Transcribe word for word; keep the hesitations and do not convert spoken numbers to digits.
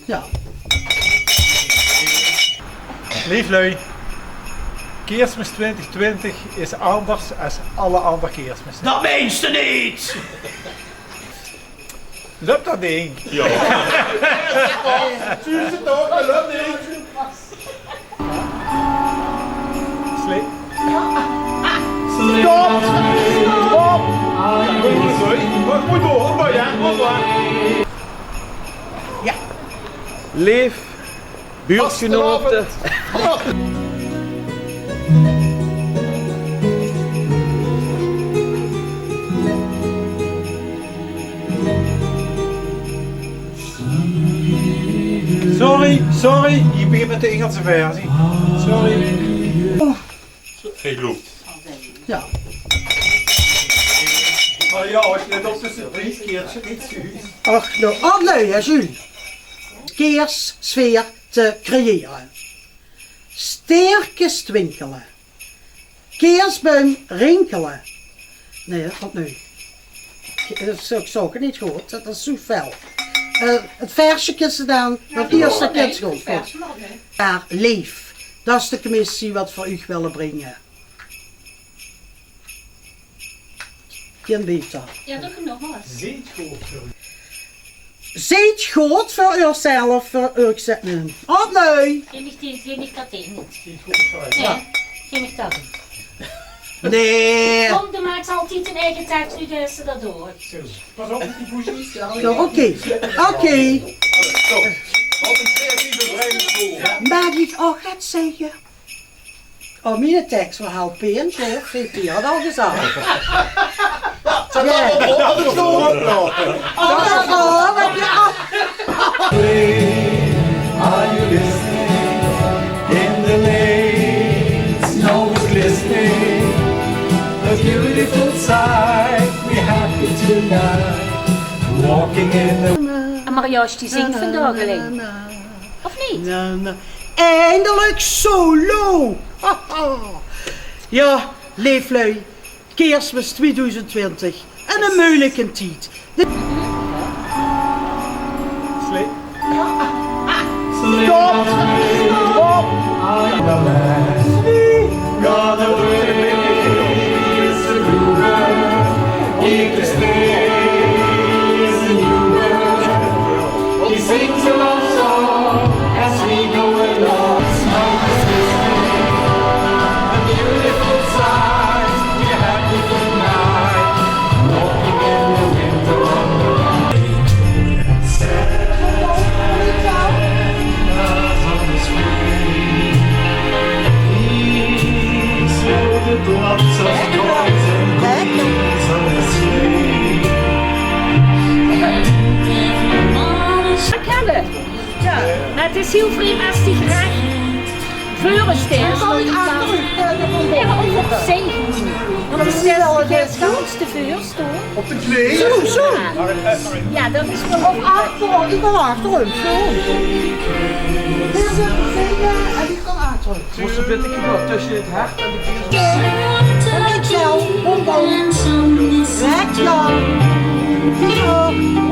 Jao. Leef lui, Keersmis twintig twintig is anders es alle anger Keersmisse. Dat meins te neet! Löp dat dink? Jao. Zuus te toch, dat löp neet. Sle- Stop! Stop! Good, good, good. Good, good, good, good, jao, good, good. Jao. Leef buurtgenote. Sorry, sorry, ich begin mit de Ingelse versie. Sorry. Geer geluif. Jao. Mer jao, es se net op de surprise keert, is 't neet juus. Ach, noe, oh, noe, jao, Jules. Keerssfeer te creëren. Steerkes twinkele. Keersbuim rinkele. Nae, dat kump noe. Ich, ich zag 't neet good, dat is zoe fel. Eh, 't versje kins te dan, dat ierste kins te good. Jao, leef. Dat is de commissie wat v'r uch wille bringe. Kint beter. Jao, dat kump nog waal ins. Zeet good veur uurzelf, veur uurzelf. Opnui. Geef mich die, geef mich dat ding neet. Nae, geef mich dat ding. Nae. Kom, doe maaks altied dien eige teks, noe deis te dat ouch. Pas op mit die poesjes. Jao, oké. Oké. Maag ich ouch get zègke? Oh, miene teks waor al pien, toch? Haet die dat al gezag? Jao. Dat is zo oplaope. Oh, dat is al, dat is al. Are you listening? In the lane, snow is glistening. A beautiful sight we have tonight. Walking in the... En Mariage die zingk vandaag allein. Of neet? Eindelik solo! Jao, leef lui, Keersmis twieëdoezend twintig. En 'ne meujeliken tied. Sle- Stop! Stop! He sings a love song as we go along. A beautiful sight, we're happy tonight. Walking in the winter wonderland. He's loaded lots of toys and goodies on his sleigh. Jao. Mer 't is hiel vreemd es die grech veur us steet. Dan kan ich achter uch, eh, de... Jao, mer ouch opzij. Want die steit gans te veur, toch? Op de knee. Zo, zo. Jao, dat is waal... Of achter, ich wil achter uch, zo. Veer zitte te zinge en ich kan achter uch. Mós se bitte kieke wat tösse 't hert en de kieër... Lekker, bom, bom. Lekker. Lekker.